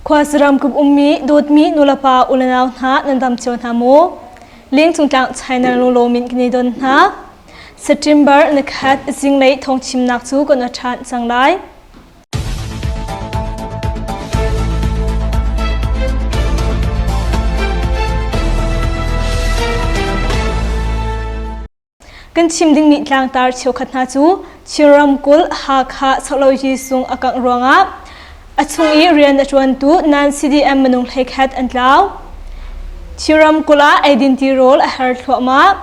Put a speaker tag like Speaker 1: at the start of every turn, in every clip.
Speaker 1: Khuasaram kup ummi dawtmi nulepa ulenau hna nan dam cio hna maw? Lengcung tlang China lunglaw min kan i don hna. September nikhat zinglei thawngchimnak cu kan i ṭhan cang lai. Kan chim dingmi tlangtar cheukhat hna cu Chin ramkulh Hakha Soloyi sung a kangh ruangah a chung i rian a ṭuantu nan CDM minung 11 an tlau. Chin ramkulh ah eidin tirawl a har thluahmah.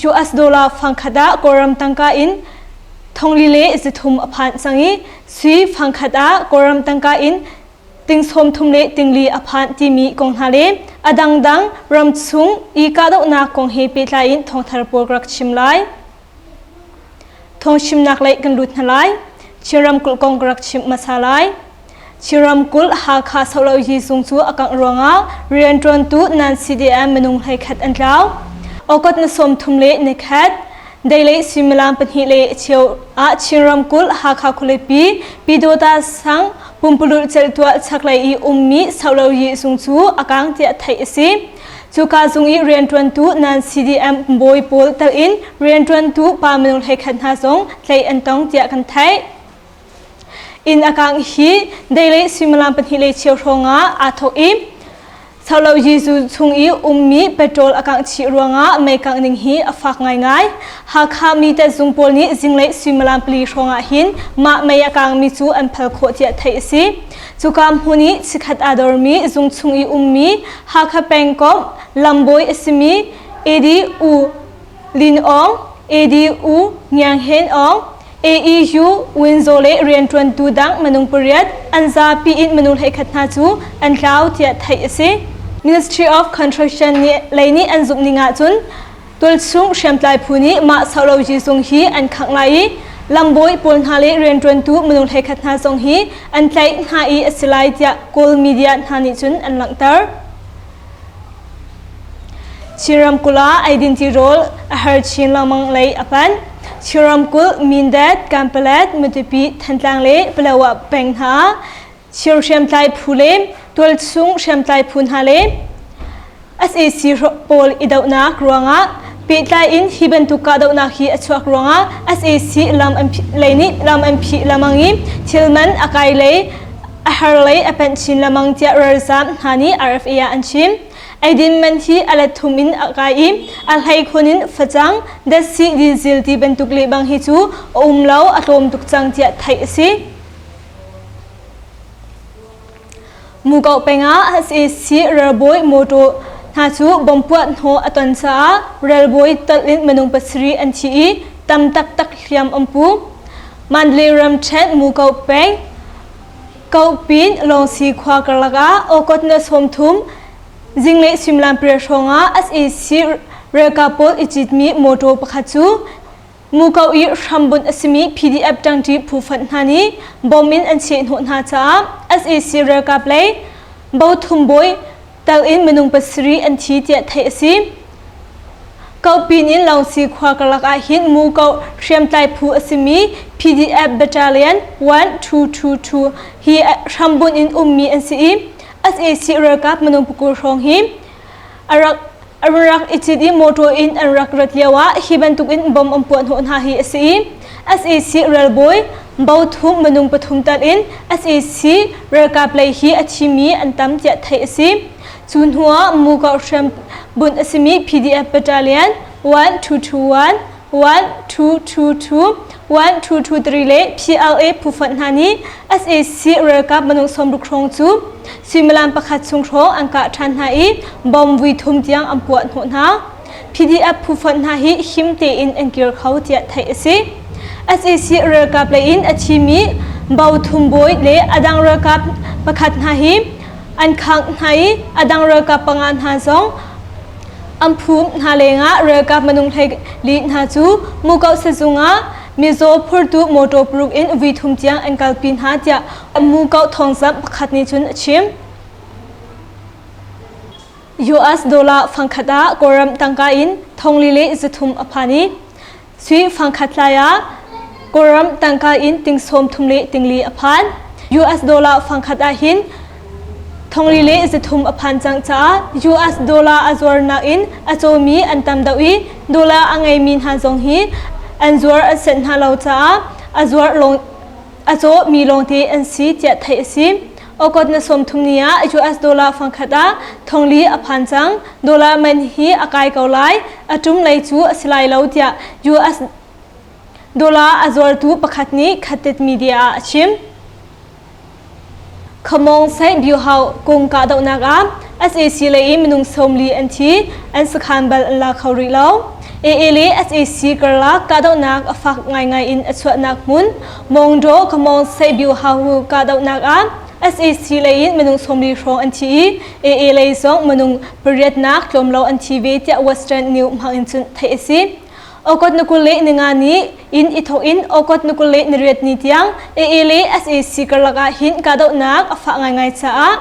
Speaker 1: US dollar fangkhat ah Kawlram tangka in thongli le 300 a phan cang i sui fangkhat ah Kawlram tangka in ting 30 le tingli a phan timi kong hna le a dangdang ramchung i kahdohnak kong he pehtlai in thawngthar pawl ka rak chim lai. Thawngchimnak lei kan lut hna lai. Chin ramkulh kong ka rak chim hmasa lai. Chin ramkulh Hakha Soloyi zung cu a kangh ruangah rianṭuantu nan CDM minung 11 an tlau. August na 30 le nikhat Deilei suimilam pahnih le cheu ah Chin ramkulh Hakha khualipi Pyidawta sang pumpululh celhtuah chaklei i ummi Soloyi zung cu a kang tiah theih a si. Cuka zung i rianṭuantu nan CDM bawi pawl tel in rianṭuantu pa minung 11 hna zong tlaih an tong tiah kan theih. Inn a kangh hi deilei suimilam pahnih le cheu hrawng ah aa thawk i Solo Jesuh chung i ummi petrol a kangh chih ruangah mei kangh ning hi a fak ngaingai. Hakha mi zung pawl nih zinglei suimilam pali hrawng ah hin mah mei a kangmi cu an phal khawh tiah theih a si. Cuka hmun i chikkhat aa dormi zung chung i ummi Hakha pengkomh lambawi a simi AD U Lin Aung, AD U Ngiang Hen Aung, AEU Winzaw le rianṭuantu dang minung pariat an zapi in minung 11 hna cu an tlau tiah theih a si. Ministry of Construction nih lei nih an zumh ning ahcun tualchung hriamtlai phu nih mah Sology zung hi an khangh lai i lambawi pawl hna le rianṭuantu minung 11 hna zong hi an tlaih hna i a si lai tiah Kawl media hna nih cun an langhter. Chin ramkulh ah eidin tirawl a har chin lengmang lei a panh. Chin ramkulh Mindat, Kanpalet, Matupi, Thantlang le Palawa peng hna ah Chin hriamtlai phu le tualchung hriamtlai phu hna le sac pawl i dohnak ruangah pehtlai in hi bantuk kahdohnak hi a chuak ruangah sac lam an lei nih lam an phih lengmang i thil man a kai lei a har lei a panh chin lengmang tiah ralzaam hna nih RFA ah an chim. Eidin man hi a let thum in a kai i a hleikhun in facang, datsi, dizil ti bantuk lehbang hi cu a um lo, a tlawm tuk cang tiah theih a si. Mukoh peng ah sac ralbawi motor hna cu bomb puah hnawh a ton caah ralbawi tolh in minung pasarih an thi i tam taktak hliam an pu. Mandalay ramṭhen Mukoh peng Kohpin Lawngsi khua karlak ah August ni 30 zinglei suimilam pariat hrawng ah sac ralkap pawl i citmi motor pakhat cu Muko i hrambunh a simi PDF ṭangṭi phu fonh hna nih bom in an chehhnawh hna caah sac ralkap lei bothum bawi tal in minung pasarih an thi tiah theih a si. Kohpin in Lawngsi khua karlak ah hin Muko hriamtlai phu a simi PDF Battalion 1222 hi hrambunh in ummi an si i sac ralkap minung pakul hrawng hi a rak an rak i cit i motor in an rak rat lio ah hi bantuk in bomb an puah hnawh hna hi a si i sac ralbawi bo thum minung pathum tal in sac ralkap lei hi a thimi an tam tiah theih a si. Cu hnu ah Muko hriam bunh a simi PDF Battalion 1221 1222 1223 le PLA phufonh hna nih sac ralkap minung 60 hrawng cu suimilam pakhat chung hrawng an kah ṭhan hna i bomb vui thum tiang an puah hnawh hna. PDF phufonh hna hi him tein an kir kho tiah theih a si. sac ralkap lei in a thimi Bo Thum Bawi le a dang ralkap pakhat hna hi an khangh hna i a dang ralkap panga hna zong An phum hna lengah ralkap minung 14 hna cu Mukoh sazung ah mizaw phurtu motor paruk in vui thum tiang an kalpi hna tiah Mukoh thawngzamh pakhat nih cun a chim. US dollar fangkhat ah Kawlram tangka in thongli le 300 a phan i sui fangkhat lai ah Kawlram tangka in ting 30 le tingli a phan. US dollar fangkhat ah hin Thongli le 300 a phan cang caah US dollar a zuarnak in a cawmi an tam deuh i dollar a ngeimi hna zong hi an zuar an senh hna lo caah a zuar lawng a cawmi lawngte an si tiah theih a si. Okot na 30 ni ah US dollar fangkhat ah thongli a phan cang. Dollar man hi a kai ko lai. A ṭum lei cu a si lai lo tiah US dollar a zuartu pakhat nih Khatit media ah a chim. Khamong Saint Byuhau kung kahdohnak ah sac lei i minung 40 an thi, an sakhan bal an la kho rih lo. AA le sac karlak kahdohnak a fak ngaingai in a chuahnak hmun Mongdaw Khamong Saint Byuhau kahdohnak ah sac lei in minung 40 hrawng an thi i AA lei zong minung pariatnak tlawm lo an thi ve tiah Western New hmang in cun theih a si. Okot na 20 le ninga ni in i thawk in okot na 28 ni tiang AA le sac karlak ah hin kahdohnak a fah ngaingai caah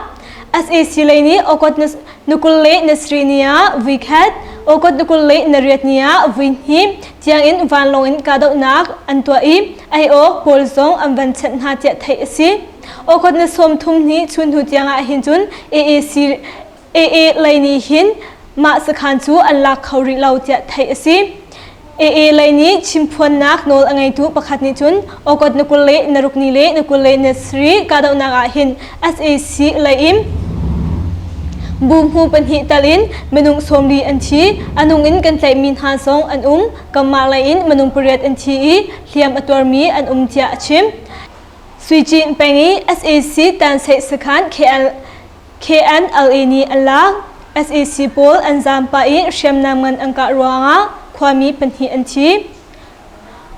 Speaker 1: sac lei nih okot na 27 ni ah vuikhat, okot na 28 ni ah vuihnih tiang in vanlawng in kahdohnak an tuah i ei awk pawl zong an van chanh hna tiah theih a si. Okot na 30 ni chun hnu tiang ah hin cun AAC AA lei nih hin mah sakhan cu an lak kho rih lo tiah theih a si. AA lei nih chimphuannak nawl a ngeitu pakhat nih cun August na 26 ni le na 27 kahdohnak ah hin sac lei in bu hmu pahnih tal in minung 40 an thi. A nung in kan tlaihmi hna zong an um. Kanmah lei in minung pariat an thi i hliam a tuarmi an um tiah a chim. Suicin peng i sac Tanseih sakhan KL KNLA nih an lak. Sac pawl an zaam pah i hriamnam ngan an kah ruangah khuami pahnih an thi.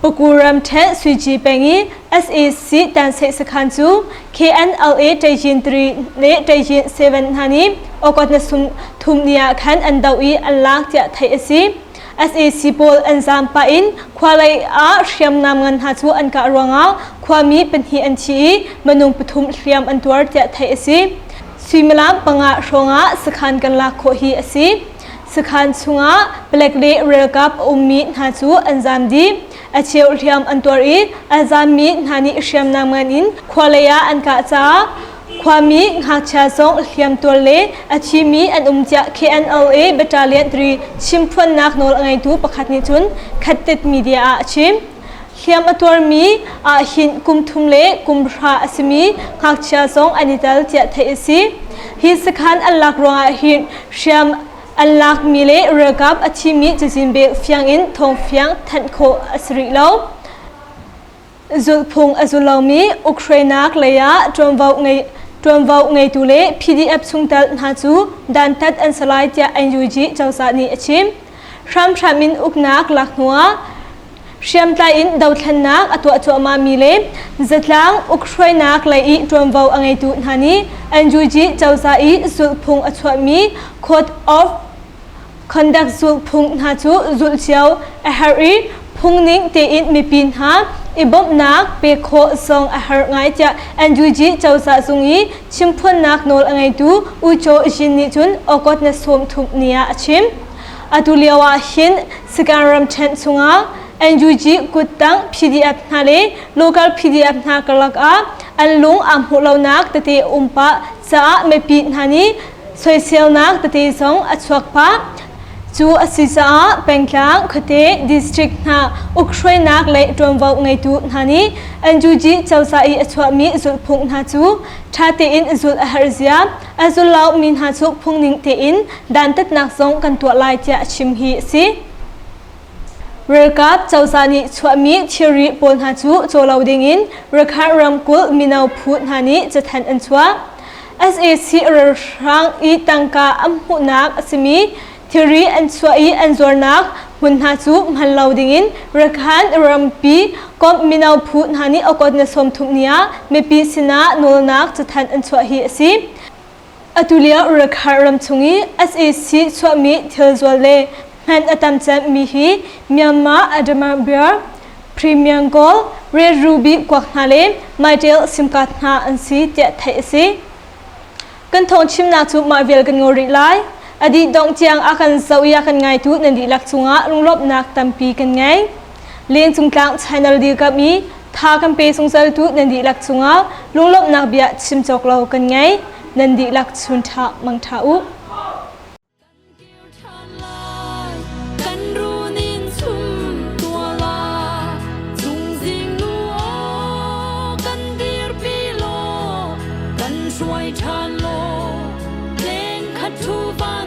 Speaker 1: Paku ramṭhen Suici peng i sac Tanseih sakhan cu KNLA Ṭaijin 3 le Ṭaijin 7 hna nih August na sum thum ni ah khan an doh i an lak tiah theih a si. Sac pawl an zaam pah in khua lei ah hriamnam ngan hna cu an kah ruangah khuami pahnih an thi i minung pathum hliam an tuar tiah theih a si. Suimilam panga hrawngah sakhan kan lak khawh hi a si. Sakhan chungah palek le ralkap a ummi hna cu an zaam dih. A cheu hliam an tuar i a zaammi hna nih hriamnam ngan in khua lei ah an kah caah Khuami ngakchia zong hliamtuar le a thimi an um tiah KNLA Battalion 3 chimphuannak nawl a ngeitu pakhat nih cun Khattit media ah a chim. Hliam a tuarmi ah hin kum thum le kum hra a simi ngakchia zong an i tel tiah theih a si. Hi sakhan an lak ruangah hin hriam an lakmi le ralkap a thimi cazin bel fiang in thawngfiang thanh khawh a si rih lo. Zulhphung a zul lomi Ukrainak lei ah ṭuanvo ngei ṭuanvo ngeitu le PDF chungtel hna cu dantat an si lai tiah NUG cozah nih a chim. Hramhram in uknak lak hnuah hriamtlai in dothlennak a tuah cuahmahmi le zatlang ukhruainak lei i ṭuanvo a ngeitu hna nih NUG cozah i zulhphung a chuahmi Code of Conduct zulhphung hna cu zulh cio a herh i phungning tein mipi hna i bawmhnak pek khawh zong a herh ngai tiah NUG cozah zung i chimphuannak nawl a ngeitu U Kyaw Zin nih cun August na 30 ni ah a chim. Atu lio ah hin Sagaing ramṭhen chungah NUG kuttang PDF hna le local PDF hna karlak ah an lung aa hmuh lonak tete a um pah caah mipi hna nih soiselnak tete zong a chuak pah. Cu a si caah pengtlang, khuate, district hna ukhruainak le ṭuanvo ngeitu hna nih NUG cozah i a chuahmi zulhphung hna cu ṭha tein zulh a herh zia, a zul lomi hna cu phungning tein dantatnak zong kan tuah lai tiah a chim hi a si. Ralkap cozah nih chuahmi thilri pawl hna cu caw lo dingin Rakhine ramkulh mino phu hna nih cathanh an chuah. Sac ralhrang i tangka an hmuhnak a simi thilri an chuah i an zuarnak hmun hna cu hman lo dingin Rakhine rampi komh mino phu hna nih August ni 30 ni ah mipi sinah nawlnak cathanh an chuah hi a si. Atulio Rakhine ramchung i sac chuahmi thilzual le hman a tam cemmi hi Myanmar Adama Beer, Premium Gold, Red Ruby kuak hna le Mytel sim card hna an si tiah theih a si. Kan thawng chimnak cu mah vial kan ngol rih lai. A dih dongh tiang a kan zoh i a kan ngaitu nan dihlak cungah lunglawmhnak tampi kan ngei. Lengcung tlang channel dirkamh i tha kan pe zungzaltu nan dihlak cungah lunglawmhnak bia chim cawk lo kan ngei. Nan dihlak chun ṭha mang ṭha u.
Speaker 2: Kan runin chum tua la chungzing nu aw kan dirpi law kan hruai ṭhan law leng khat thu van.